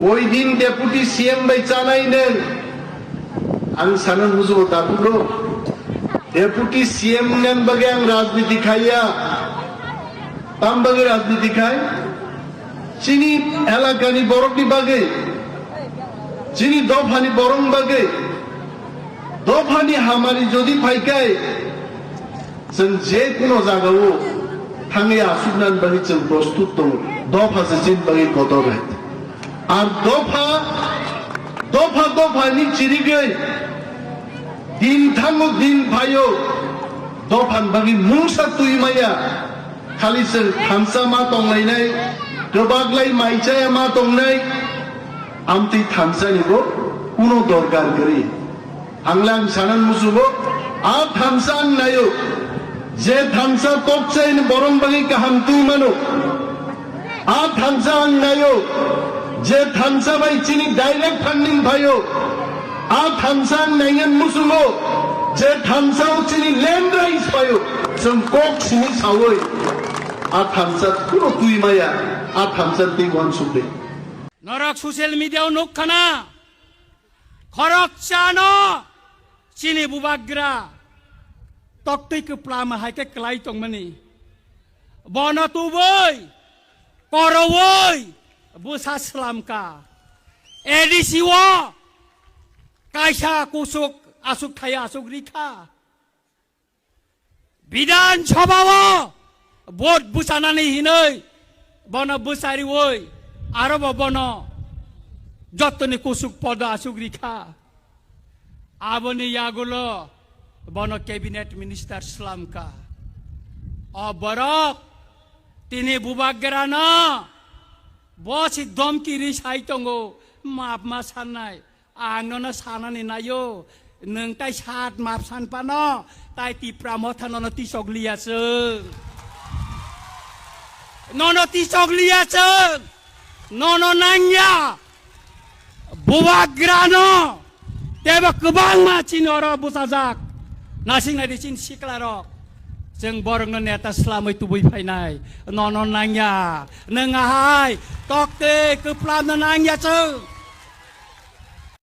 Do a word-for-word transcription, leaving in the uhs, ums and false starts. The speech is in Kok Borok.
Koi din deputy C M bai chanai neng? Ang sana musugo tapulo. Deputy C M nang bagwi ang rajniti khaiya. Tam bagwi rajniti khai? Chini elakani borokni bagwi, chini dophani borokni bagwi, dophani hamari jodi phaikai, chwng je kuno jagao thangwi asuknani bagwi chwng prostut tongo. Dopha se chini bagwi kotor hai. Ar dopha, dopha, dophani chirigwi din thango, din phaio, dophani bagwi mungsa twi maya. Khali chwng thansa ma tonglainai, kwbaklai mai chaya ma tongnai, amtwi thansani bo kuno dorkar kwrwi. Ang lang sanan musugo, a thansa ang naio, je thansa tokchaini borong bagwi kaham twi mano. A thansa ang naio, je thansa bai chini direct funding phaio. A thansa ang naingan musugo, je thansa o chini land rights phaio. Chwng kok sini sawi, a thansa kuno twi maya, a thansa twi wansuk de. Norok social media o nuk khana, khorok chano chini bubagra toktwi kwplama hai khe kwlai tongmani. Bono tubui, korowoi, bwsa swlamkha. A D C o kaisa kusuk asuk thaya asuk rikha. Bidhan Sabha o vote bwchanani hinwi bono bwchariwi aro bo bono jottoni kusuk podo asuk rikha. Aboni yagulo bono cabinet minister swlamkha. O borok tini bubagrano bo si domki ri sai tongo, map ma sannai. Ang nono sanani naio, nwng tai sat map san pano, tai Tipra Motha nono tisok liya chwng. Nono tisok liya chwng. Nono nangya. Bubagrano tebo kwbangma chini oro bwchajak. Nasing nai di chini siklarok. Chwng borokno neta swlamwi tubui phainai. Nono nangya. Nwng ahai tokte kwplamno nangya chwng.